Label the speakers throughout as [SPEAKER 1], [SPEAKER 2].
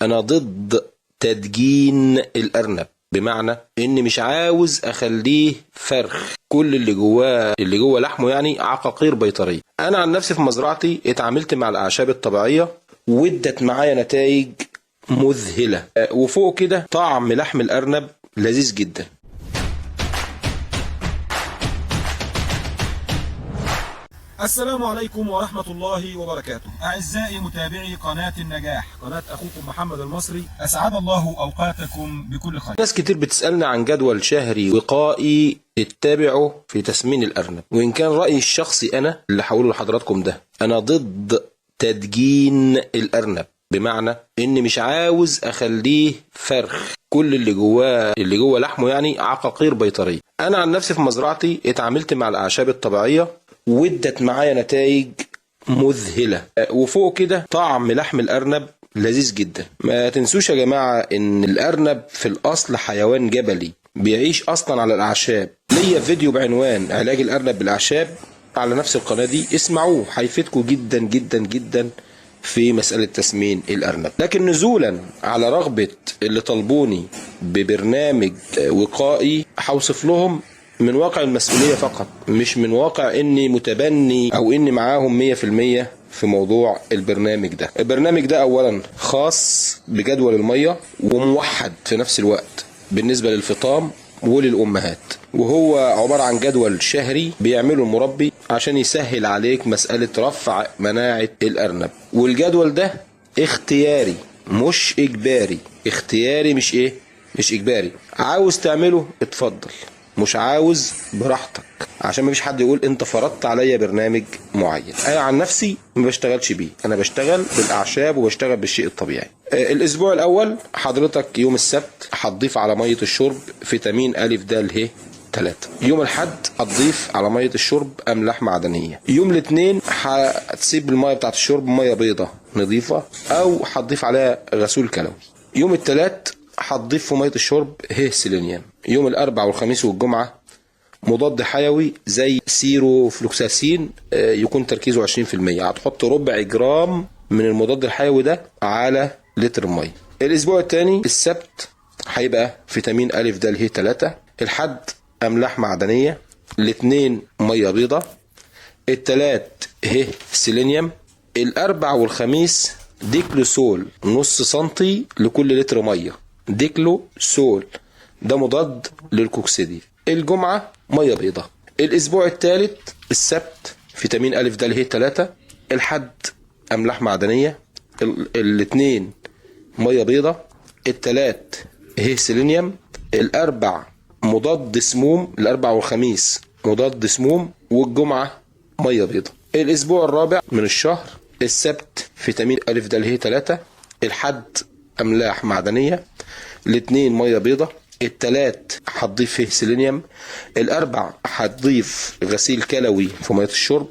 [SPEAKER 1] انا ضد تدجين الارنب، بمعنى ان مش عاوز اخليه فرخ، كل اللي جواه اللي جوه لحمه يعني عقاقير بيطريه. انا عن نفسي في مزرعتي اتعاملت مع الاعشاب الطبيعية وادت معايا نتائج مذهلة، وفوق كده طعم لحم الارنب لذيذ جدا.
[SPEAKER 2] السلام عليكم ورحمة الله وبركاته. أعزائي متابعي قناة النجاح، قناة أخوكم محمد المصري، أسعد الله أوقاتكم بكل خير.
[SPEAKER 1] ناس كتير بتسألنا عن جدول شهري وقائي تتبعه في تسمين الأرنب، وإن كان رأيي الشخصي أنا اللي هقوله لحضراتكم ده، أنا ضد تدجين الأرنب، بمعنى إن مش عاوز أخليه فرخ، كل اللي جواه اللي جوه لحمه يعني عقاقير بيطرية. أنا عن نفسي في مزرعتي اتعاملت مع الأعشاب الطبيعية وادت معايا نتائج مذهلة، وفوق كده طعم لحم الأرنب لذيذ جدا. ما تنسوش يا جماعة إن الأرنب في الأصل حيوان جبلي بيعيش أصلا على الأعشاب. ليا فيديو بعنوان علاج الأرنب بالأعشاب على نفس القناة دي، اسمعوه هيفيدكم جدا جدا جدا في مسألة تسمين الأرنب. لكن نزولا على رغبة اللي طلبوني ببرنامج وقائي، هوصف لهم من واقع المسؤولية فقط، مش من واقع اني متبني او اني معاهم 100% في موضوع البرنامج ده. البرنامج ده اولا خاص بجدول المية وموحد في نفس الوقت بالنسبة للفطام وللأمهات، وهو عبارة عن جدول شهري بيعمله المربي عشان يسهل عليك مسألة رفع مناعة الأرنب. والجدول ده اختياري مش إجباري، اختياري مش ايه؟ مش إجباري. عاوز تعمله اتفضل، مش عاوز براحتك، عشان مفيش حد يقول انت فرضت عليا برنامج معين. انا عن نفسي ما بشتغلش بيه، انا بشتغل بالاعشاب وبشتغل بالشيء الطبيعي. الاسبوع الاول حضرتك يوم السبت هتضيف على مية الشرب فيتامين ا د ه 3، يوم الحد هتضيف على مية الشرب املاح معدنية، يوم الاثنين هتسيب المية بتاعت الشرب مية بيضة نظيفة او هتضيف عليها غسول كلوي، يوم الثلاث هتضيف في مية الشرب ه سيلينيوم، يوم الاربع والخميس والجمعة مضاد حيوي زي سيروفلوكساسين يكون تركيزه 20%، هتحط ربع جرام من المضاد الحيوي ده على لتر مية. الاسبوع الثاني السبت هيبقى فيتامين ا د ه 3، الحد املاح معدنية، الاثنين مية بيضة، الثلاث ه سيلينيوم، الاربع والخميس ديكلوسول نص سنتي لكل لتر مية، ديكلوسول ده مضاد للكوكسيدي، الجمعة مية بيضة. الأسبوع الثالث السبت فيتامين أ د ه 3، الحد أملاح معدنية، الاثنين مية بيضة، الثلاث ه سيلينيوم، الأربع مضاد سموم، الأربع والخميس مضاد سموم، والجمعة مية بيضة. الأسبوع الرابع من الشهر السبت فيتامين أ د ه 3، الحد أملاح معدنية، الاثنين مية بيضة، التلات هتضيف فيه سيلينيوم، الاربع هتضيف غسيل كلوي في مية الشرب،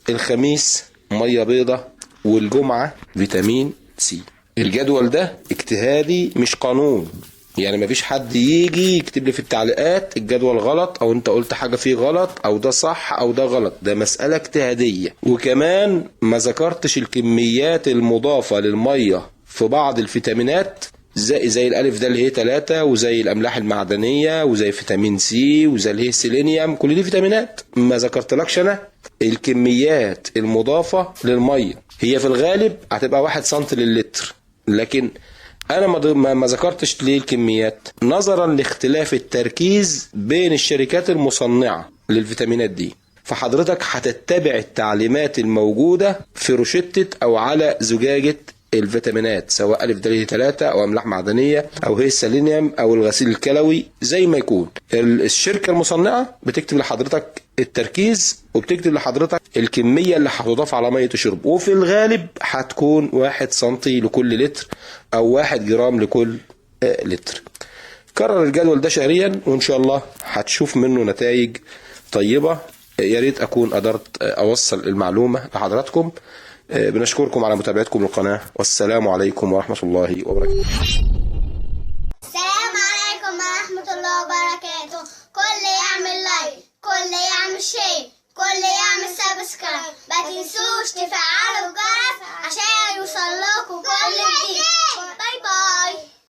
[SPEAKER 1] الخميس مية بيضة، والجمعة فيتامين سي. الجدول ده اجتهادي مش قانون، يعني مفيش حد يجي يكتب لي في التعليقات الجدول غلط او انت قلت حاجة فيه غلط او ده صح او ده غلط، ده مسألة اجتهادية. وكمان ما ذكرتش الكميات المضافة للمية في بعض الفيتامينات زي الالف د ه 3 وزي الاملاح المعدنية وزي فيتامين سي وزي اله سيلينيوم، كل دي فيتامينات ما ذكرتلكش انا الكميات المضافة للمية. هي في الغالب هتبقى 1 سم للتر، لكن انا ما ذكرتش ليه الكميات نظرا لاختلاف التركيز بين الشركات المصنعة للفيتامينات دي. فحضرتك هتتبع التعليمات الموجودة في روشتة او على زجاجة الفيتامينات، سواء أ د 3 أو أملاح معدنية أو هي السيلينيوم أو الغسيل الكلوي، زي ما يكون. الشركة المصنعة بتكتب لحضرتك التركيز وبتكتب لحضرتك الكمية اللي هتضاف على مية الشرب، وفي الغالب هتكون 1 سنتي لكل لتر أو 1 جرام لكل لتر. كرر الجدول ده شهريا وإن شاء الله هتشوف منه نتائج طيبة. يا ريت أكون قدرت أوصل المعلومة لحضراتكم. بنشكركم على متابعتكم للقناة، والسلام عليكم ورحمة الله وبركاته.
[SPEAKER 3] السلام عليكم ورحمة الله وبركاته. كل يعمل like، كل يعمل share، كل يعمل subscribe، ما تنسوش تفعلوا الجرس عشان يوصل لكم كل جديد.